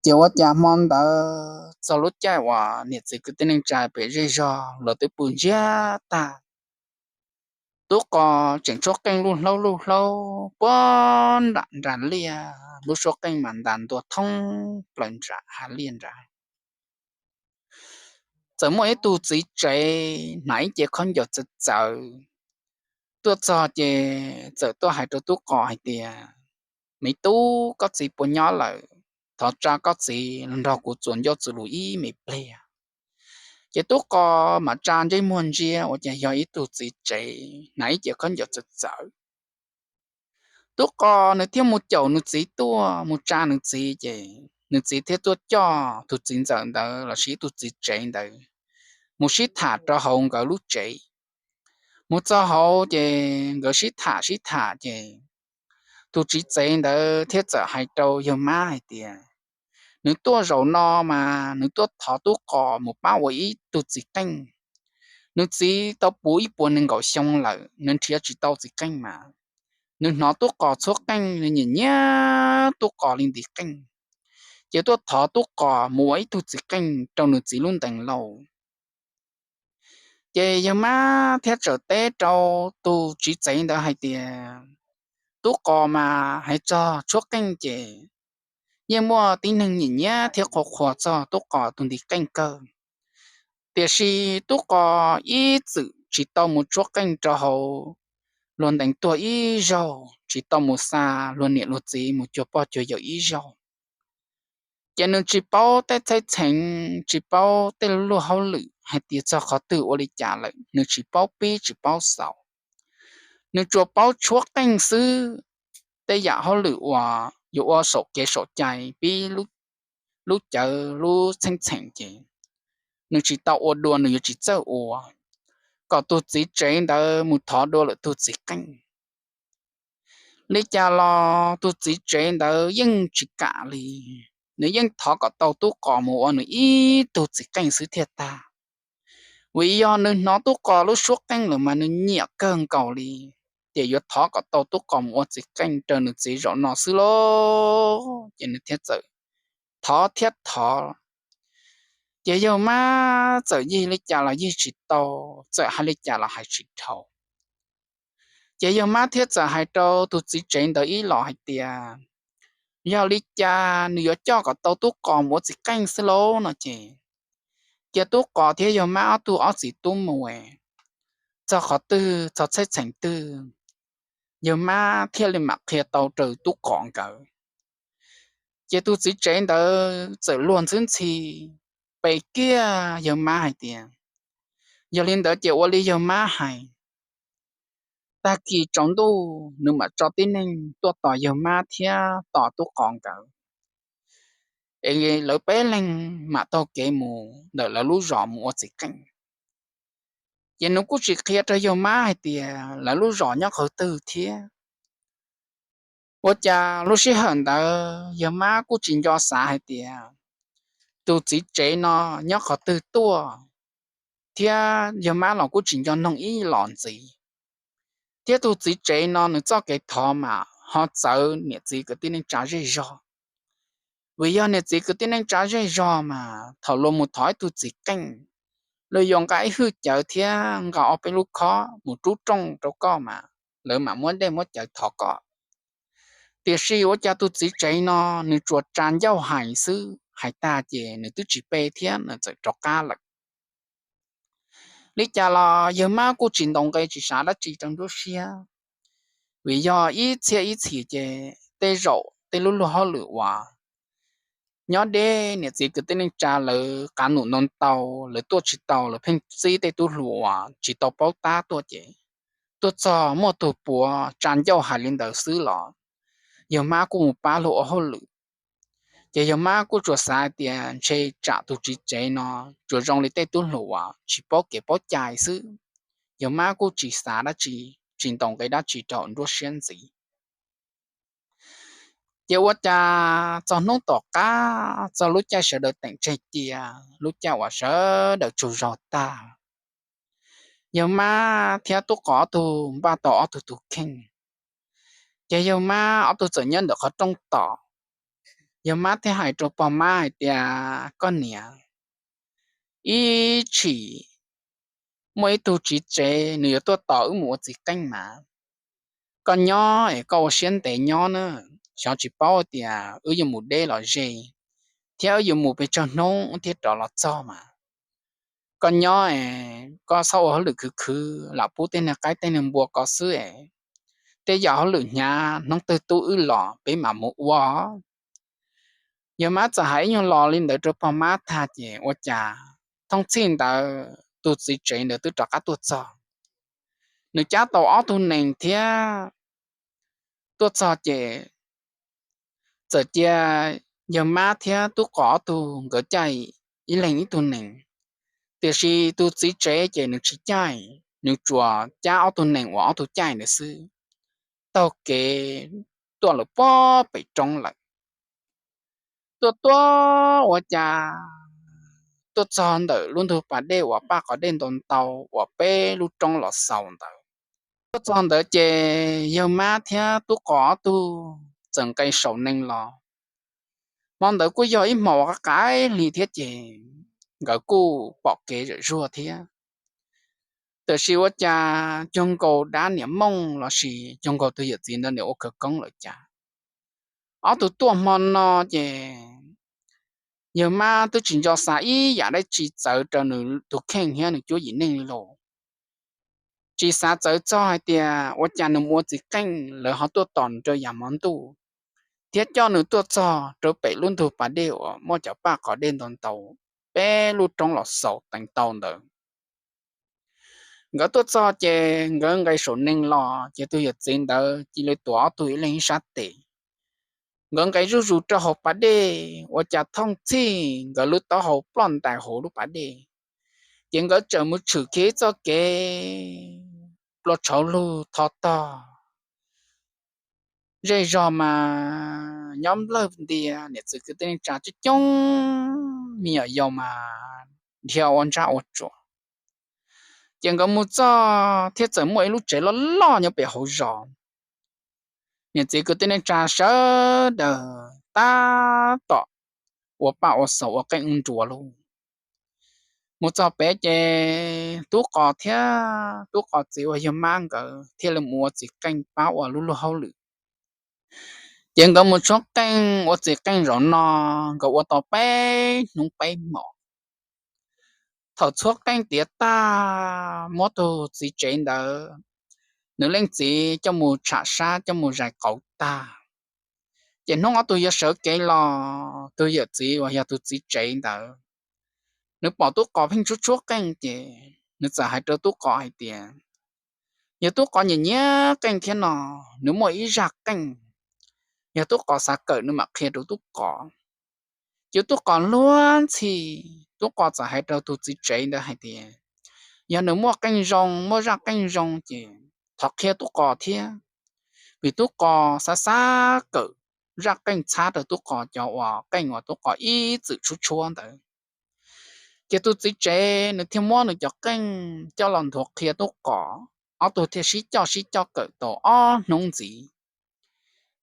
Ces ua cas hmo ntawd txog lub caij uas niam txiv kwv tij neej tsa pem zej zog los twb pw ntsiag tag. Tub Qos tseem tshuab qeej luj hlaub luj hlaub puag nram nras liaj, lub suab qeej mas ntas ntua thoob plaws nram hav liaj nrad. Txawm muaj ib tug txiv tsev hnav ib ce khaub ncaws txawv txawv tuaj txog ces txawm tuaj hais rau Tub Qos hais tias, Me tub, koj txiv puas nyob lawm? Thov tsa koj txiv los nrog kuv txuas ncauj txuas lus ib me pliag. Ces Tub Qos mam tsa ntsej muag ntsia ua cas yog ib tug txiv tsev hnav ib ce khaub ncaws txawv txawv. Tub Qos nws thiaj mus caum nws txiv tuaj mus tsa nws txiv, ces nws txiv thiaj tuaj coj tus txiv ntxawm ntawd lossis ib tug txiv tsev ntawd mus sib tham rau hauv nkawd lub tsev. Mus txog hauv ces nkawd sib tham sib tham ces tus txiv tsev ntawd thiaj txawm hais rau yawg mab hais tias, Nws tuaj zaum no mas nws tuaj thov Tub Qos mus pab ua ib tug txiv qeej. Nws txiv tau puv ib puas nees nkaum xyoo lawm, nws nrhiav tsis tau txiv qeej mas nws hnov Tub Qos tshuab qeej, nws nyiam nyiam Tub Qos li ntiv qeej, ces tuaj thov Tub Qos mus ua ib tug txiv qeej rau nws txiv lub ntees lauj. Ces yawg mab thiaj txawm teb rau tus txiv tsev ntawd hais tias, Tub Qos mas hais txog tshuab qeej ces yeej muaj tib neeg nyiam nyiam thiab qhuas qhuas txog Tub Qos tus ntiv qeej kawg. Tiam sis Tub Qos ib txwm tsis tau mus tshuab qeej rau hauv luag ntees tuag ib zaug, tsis tau mus xa luag niam luag txiv mus cuag pog cuag yawm ib zaug. Ces nws tsis paub tej txheej txheem, tsis paub tej luag hauj lwm hais tias txog qhov twg ua li cas lawm, nws tsis paub pib tsis paub xaus. Nws tsuas paub tshuab qeej xwb, tej yam hauj lwm uas yuav ua saum kev saum cai pib lub cawv lub txheej txheem ces nws tsis tau ua dua, nws yuav tsis txawj ua, kom tus txiv tsev ntawd mus thov dua lwm tus txiv qeej. Li cas los tus txiv tsev ntawd yeej tsis kam li, nws yeej thov kom tau Tub Qos mus ua nws ib tug txiv qeej xwb thiaj tag. Vim yog nws hnov Tub Qos lub suab qeej lawm mas nws nyiam kawg nkaus li, ces yuav thov kom tau Tub Qos mus ua txiv qeej raws nws txiv zaum no xwb lauj, ces nws thiaj txawm thov thiab thov. Ces yawg mab txawm yig li cas los yig tsis tau, txawm hais li cas los hais tsis dhau. Ces yawg mab thiaj txawm hais rau tus txiv tsev ntawd ib los hais tias, yog li cas nws yuav coj kom tau Tub Qos mus ua txiv qeej xwb lauj no ces, cia Tub Qos thiab yawg mab ob tug ob txiv tub mus, txog qhov twg txog txheej txheem twg, yawg mab thiaj li mam qhia tau rau Tub Qos nkawd. Ces tus txiv tsev ntawd txawm luag ntxhwb ntxhi pe kiag yawg mab hais tias, yog li ntawd ces ua li yawg mab hais. Tag kis tsaus ntuj nws mam tso tib neeg tuaj tos yawg mab thiab tos Tub Qos nkawd, es lawv peb leeg mam taug kev mus ntawm lawv lub zos mus ua txiv qeej. Ces nws kuj tsis qhia rau yawg mab hais tias lawv lub zos nyob qhov twg thiab. Ua cas lub sij hawm ntawd yawg mab kuj tsis nco xav hais tias tus txiv tsev no nyob qhov twg tuaj, thiab yawg mab los kuj tsis nco noog ib los ntxiv. Thiab tus txiv tsev no nws txoj kev thov mas ho txawv niam txiv kwv tij neej tsa zej zog. Vim yog niam txiv kwv tij neej tsa zej zog mas thaum luag mus thov ib tug txiv qeej, luag yuav nqa ib hwj cawv thiab nqa ob peb lub khob mus rub rooj rau koj mas lawv mam muab dej muab cawv thov koj. Tiam sis ua cas tus txiv tsev no nws tsuas tsa ncauj hais xwb, hais tag ces nws twb tsis pe thiab nws txawm rov qab lawm. Li cas los yawg mab kuj tsis ntaus nqe tsis xav dab tsi rau nruab siab, vim yog ib txhiab ib txhis ces tej zaum tej lub luag hauj lwm uas nyob deb niam txiv kwv tij neej tsa lawv qav num ntau ntau, lawv tuaj tsis tau, lawv pheej txib tej tub hluas uas tsis tau paub tab tuaj ces tuaj txog muaj tus puav tsa ncauj hais li ntawd xwb los yawg mab kuj mus pab luag ua hauj lwm. Ces yawg mab kuj tsuas xav hais tias ntshe tsam tus txiv tsev no tsuas zoo li tej tub hluas uas tsis paub kev paub cai xwb, yawg mab kuj tsis xav dab tsi, tsis ntaus nqe dab tsi rau nruab siab ntxiv. Ces ua cas txog hnub tom qab txog lub caij sawv daws teem tseg cia, lub caij uas sawv daws tsaug zog tag, yawg mab thiab Tub Qos ob tug npaj tau ob tug tus kheej. Ces yawg mab ob tug txawm nyob ntawm qhov rooj tom, yawg mab thiaj hais rau pog mab hais tias, koj niam, ib tshim muaj ib tug txiv tsev nws yuav tuaj tos wb mus ua txiv qeej mas. Koj nyob es koj ua siab ntev nyob na, xyov tsis paub tias wb yuav mus deb los ze, thiab wb yuav mus pes tsawg hnub wb thiaj rov los txog mas. Koj nyob es koj txhob ua hauj lwm khwv khwv lam pub tej niag qaib tej niag npua ko xwb es, tej yam hauj lwm hnyav hnub twg tub wb los peb mam mus ua. Yawg mab txawm hais ib nyuag lo li ntawd rau pog mab tag ces ua cas thooj txhij ntawd tus txiv tsev ntawd twb rov qab tuaj txog. Nws cab tau ob tug nees thiab tuaj txog ces txawm cia yawg mab thiab tub qos ob tug nkawd caij ib leeg ib tug nees, tiam sis tus txiv tsev ces nws tsis caij, nws tsuas cab ob tug nees uas ob tug caij ntawd xwb, taug kev tuaj lawm pob pem roob lawm. Tuaj tuaj ua cas tuaj txog ntawm lub ntug pas dej uas paj qos dej ntau ntau uas peb lub roob los xaus ntawd. Tuaj txog ntawd ces yawg mab thiab tub qos ob tug txawm nqes saum nees los. Hmo ntawd kuj yog ib hmos uas qab qaib hli thiab ces nkawd kuj pom kev zam zuag thiab. Tiam sis ua cas cuag nkaus dab niam mooj lossis cuag nkaus tus yawm txiv ntawd niam ua khawv koob lawm cas, ob tug tuaj hmo no ces yawg mab twb tsis nco xav ib yam dab tsi txawv rau nws tus kheej thiab nws cuab yim neej li lauj. Tsis xav txawv txog hais tias ua cas nws mus ua txiv qeej lawv ho tuaj tos nws rau yav hmo ntuj, thiab coj nws tuaj txog rau pem lub ntug pas dej uas muaj cov paj qos dej ntau ntau, peb lub roob los xaus teev tau ntawd. Nkawd tuaj txog ces nkawd nqes saum nees los ces tus yawm txiv ntawd cia li tuav ob tug ib leeg ib sab tes. Nkawd nqes zuj zus rau hauv pas dej ua cas thooj txhij nkawd lub taub hau ploj ntais hauv lub pas dej. Ces nkawd txawm mus tshwm kiag ib txoj kev plua tshauv lug tho tog. Zej zog mas nyob nplawg ntia, niam txiv kwv tij neej tsa coob coob, me nyuam yaus mas dhia ua ntsaj ua tsuag. Ces nkawd mus txog thiab txawm muaj ib lub tsev loj loj nyob pem hauv zos. Niam txiv kwv tij neej tsa sawv daws tab tom ua paj ua xaus ua qeej ua nruas lauj. Mus txog pem ces tub qos thiab tub qos txiv uas yog mab nkawd thiaj li mus ua txiv qeej pab ua lub luag hauj lwm. Ces nkawd mus tshuab qeej ua txiv qeej zaum no, nkawd ua tau peb hnub peb hmos. Thaum tshuab qeej tiav tag muab tus txiv tsev ntawd, nws leej txiv coj mus tsham sab coj mus zais qauv tag, ces hnub ob tug yuav sawv kev los tus yawm txiv uas yog tus txiv tsev ntawd, nws pom tub qos pheej tshuab tshuab qeej ces nws txawm hais rau tub qos hais tias, yog tub qos nyiam nyiam qeej thiab no, nws muaj ib zaj qeej, yog tub qos xav kawm nws mam qhia rau tub qos. Ces tub qos luag ntxhi, tub qos txawm hais rau tus txiv tsev ntawd hais tias, yog nws muaj qeej zoo muaj zaj qeej zoo ces thov qhia tub qos thiab, vim tub qos xav xav kawm zaj qeej txhab rau tub qos cov uas qeej uas tub qos ib txwm tshuab tshuab ntawd. Ces tus txiv tsev nws thiaj muab nws cov qeej coj los nthuav qhia tub qos, ob tug thiaj sib coj sib coj kawm tau ob hnub ntxiv.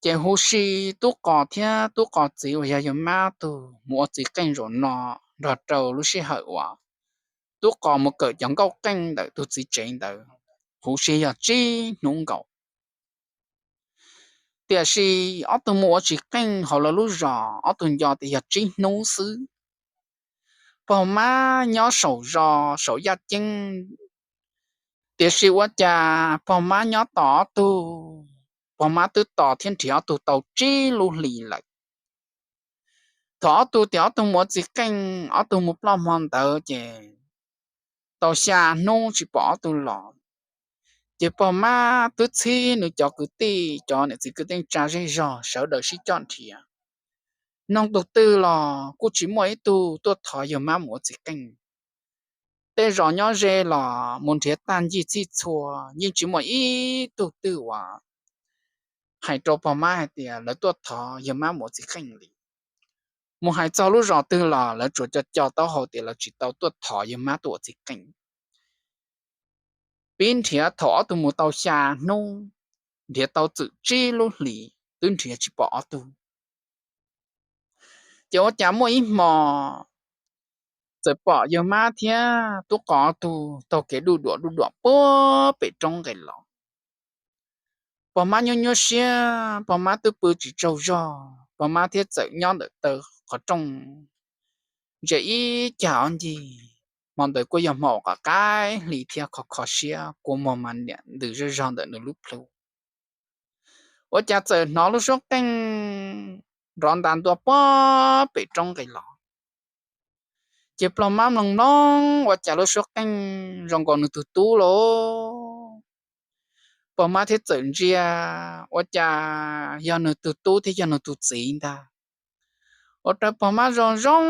Ces huv si tub qos thiab tub qos txiv uas yog yawg mab tug mus ua txiv qeej zaum no nrog rau lub sij hawm uas tub qos mus kawm cov nkauj qeej ntawm tus txiv tsev ntawd, huv si yog tsib hnub nkaus. Tiam sis ob tug mus ua txiv qeej hauv lawv lub zos ob tug nco tias yog tsib hnub xwb. Pog mab nyob saum zos saum yaj ceeb, tiam sis ua cas pog mab nyob tos ob tug, pog mab twb tos thiab nrhiav ob tug tau tsib lub hlis lawm. Thaum ob tug tias ob tug mus ua txiv qeej, ob tug mus ploj hmo ntawd ces tau xya hnub tsis pom ob tug los. Ces pog mab twb txhib nws cov kwv tij cov niam txiv kwv tij neej tsa zej zog sawv daws sib coj nrhiav. Noog tus twg los kuj tsis muaj ib tug tuaj thov yawg mab mus ua txiv qeej. Tej zos nyob ze los mus nrhiav tag ncig txhij txhua yeej tsis muaj ib tug twg uas hais rau pog mab hais tias lawv tuaj thov yawg mab mus ua txiv qeej li. Mus hais txog lub zos twg los lawv tsuas co co taub hau tias lawv tsis tau tuaj thov yawg mab tuaj ua txiv qeej. Pib nrhiav thaum ob tug mus tau xya hnub, nrhiav tau txwm tsib lub hlis twb nrhiav tsis pom ob tug. Ces ua cas muaj ib hmo txawm pom yawg mab thiab tub qos ob tug taug kev duj duam duj duam puag pem roob nqes los. Pog mab nyuaj nyuaj siab, pog mab twb pw tsis tsaug zog, pog mab thiaj txawm nyob ntawm taw qhov rooj ntsia ib cag ob ncig. Hmo ntawd kuj yog hmo uas qaim qaim hli thiab kho kho siab, kua muag mas niam ntws zoj zog ntawm nws lub plhu. Ua cas txawm hnov lub suab qeej nrov ntas ntua puag pem roob nqes los. Ces pog mab mloog mloog ua cas lub suab qeej zoo nkaus nws tus tub lauj. Pog mab thiaj txawm ntsia, ua cas yog nws tus tub thiab yog nws tus txiv ntag. Ua rau pog mab zoo zoo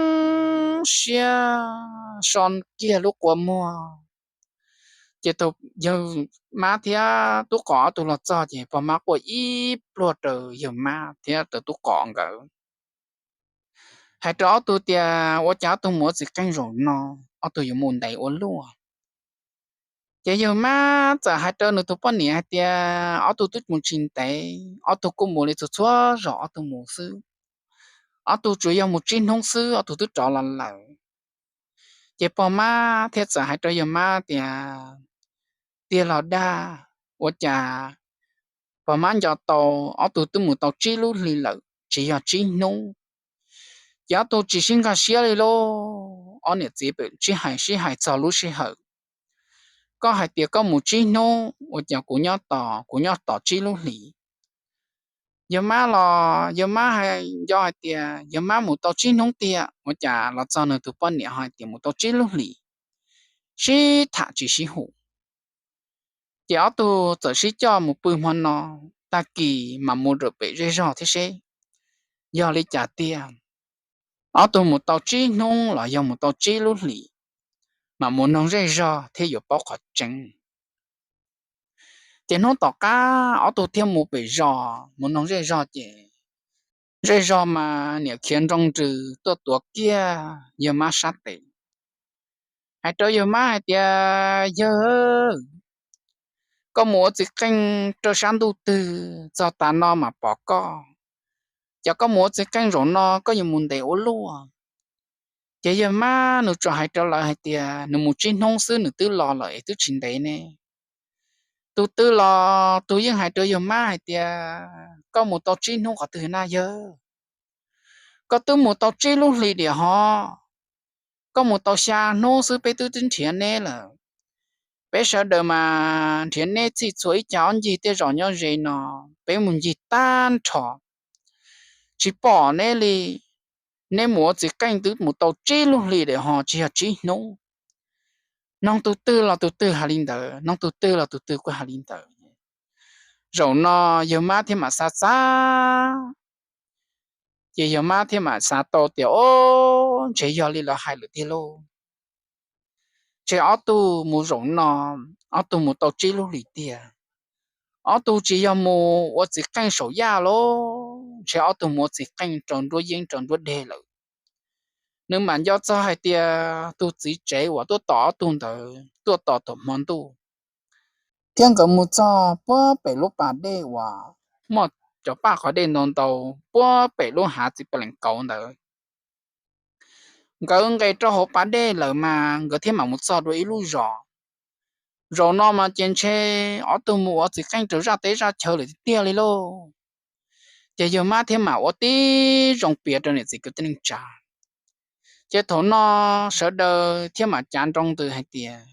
siab so kiag lub kua muag. Ces thaum yawg mab thiab tub qos ob tug los txog ces pog mab quaj ib pluag rau yawg mab thiab rau tub qos nkawd, hais rau ob tug tias ua cas ob tug mus ua txiv qeej zaum no, ob tug yuav mus ntev ua luaj. Ces yawg mab txawm hais rau nws tus poj niam hais tias ob tug twb mus tsis ntev, ob tug kuj mus li txhua txhua zaus ob tug mus xwb, ob tug tsuas yog mus tsib hnub xwb ob tug twb rov los lawm. Ces pog mab thiaj txawm hais rau yawg mab tias tiag los dag, ua cas pog mab nco tau ob tug twb mus tau tsib lub hlis lawm tsis yog tsib hnub. Ces ob tug tsis sib nkag siab li lauj, ob niam txiv pem sib hais sib hais txog lub sij hawm. Koj hais tias koj mus tsib hnub, ua cas kuv nyob tos, kuv nyob tos tsib lub hlis. Yawg mab los yawg mab hais nco hais tias yawg mab mus tau tsib hnub tiag, ua cas los txog nws tus poj niam hais tias mus tau tsib lub hlis, sib tham tsis sib hum. Ces ob tug txawm sib coj mus pw hmo no, tag kis mam mus rau pem zej zog thiab seb yog li cas tiag. Ob tug mus tau tsib hnub los yog mus tau tsib lub hlis, mam mus noog zej zog thiab yuav paub qhov tseeb. Ces hnub tom qab ob tug thiaj mus pem zos mus noog zej zog ces zej zog mas niam khiav nroo nrws tuaj tuav kiag yawg mab sab tes, hais rau yawg mab hais tias yawg, koj mus ua txiv qeej rau sab ntuj twg txog tas no mam pom koj, ces koj mus ua txiv qeej zaum no koj yuav mus ntev ua luaj. Ces yawg mab nws tsuas hais rau lawv hais tias nws mus tsib hnub xwb nws twb los lawm es twb tsis ntev ne. Tus twg los tus yeej hais rau yawg mab hais tias koj mus tau tsib hnub qhov twg na yawg? Koj twb mus tau tsib lub hlis diam hov, koj mus tau xya hnub xwb peb twb twb nrhiav neb lawm. Peb sawv daws mas nrhiav neb txhij txhua ib cag ob ncig tej zos nyob ze no, peb mus ncig tag nrho tsis pom neb li. Neb mus ua txiv qeej twb mus tau tsib lub hlis diam hov tsis yog tsib hnub. Noog tus twg los tus twg hais li ntawd, noog tus twg los tus twg kuj hais li ntawd. Zaum no yawg mab thiaj mam xav xav, ces yawg mab thiaj mam xav tau tias o, ntshe yog li lawv hais lawm tiag lauj. Ntshe ob tug mus zaum no, ob tug mus tau tsib lub hlis tiag. Ob tug tsis yog mus ua txiv qeej saum yaj lauj, ntshe ob tug mus ua txiv qeej rau nruab yeeb rau nruab deg lawm. Nws mam nco txog hais tias tus txiv tsev uas tuaj tos ob tug ntawd tuaj tos thaum hmo ntuj, thiab nkawd mus txog puag pem lub pas dej uas muaj cov paj qhov dej ntau ntau puag pem lub hav txiv pes lees kauv ntawd. Nkawd nqes rau hauv pas dej lawm mas nkawd thiaj mam mus txog dua ib lub zos. Zaum no mas ces ntshe ob tug mus ua txiv qeej rau zaj teb zaj chaw lawm tiag tiag li lauj. Ces yawg mab thiaj mam ua tib zoo piav rau niam txiv kwv tij neej tsa. Ces thaum no sawv daws thiaj mam cav nroo ntws hais tias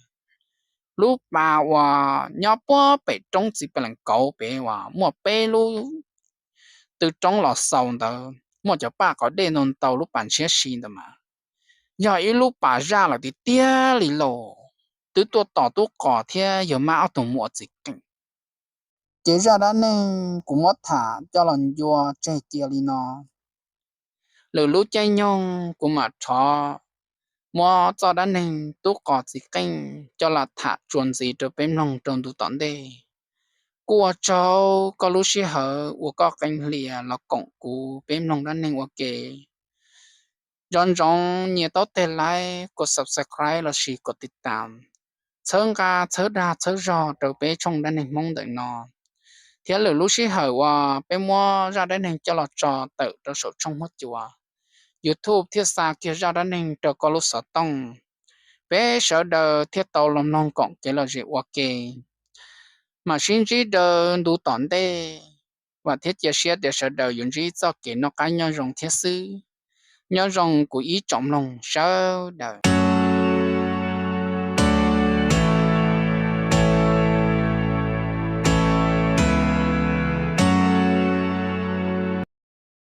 lub pas uas nyob puag pem roob txiv pes lees kauv pem uas muaj peb lub tw roob los xaus ntawd muaj cov paj qhov dej ntau ntau lub pas ntshiab si ntawd mas yog ib lub pas zaj lawm tiag tiag li lauj, twb tuaj tos tub qos thiab yawg mab ob tug mus ua txiv qeej. Ces zaj dab neeg kuv muab tham coj los ncua tseg cia li no. Lwm lub caij nyoog kuv mam rov muab txoj dab neeg tub qos txiv qeej coj los tham txuas ntxiv rau peb mloog rau ntu tom ntej. Kuj ua tsaug koj lub sij hawm uas koj qee hlias los koom kuv peb mloog dab neeg ua ke. Nco ntsoov nias taub teg like, kom subscribe lossis kom tiv tas, txhawb nqa txhawb dag txhawb zog rau peb tshooj dab neeg Hmoob ntawm no, thiab lwm lub sij hawm uas peb muab zaj dab neeg coj los tso tawm rau saum tshooj huab cua, YouTube thiaj xa kiag zaj dab neeg rau koj lub xov tooj. Peb sawv daws thiaj tau los mloog koom kev lom zem ua ke. Mam sib ntsib dua ntu tom ntej. Vam thiab cia siab tias sawv daws yuav ntsib txoj kev noj qab nyob zoo thiab xwb. Nyob zoo kuv ib tsoom mloog sawv daws.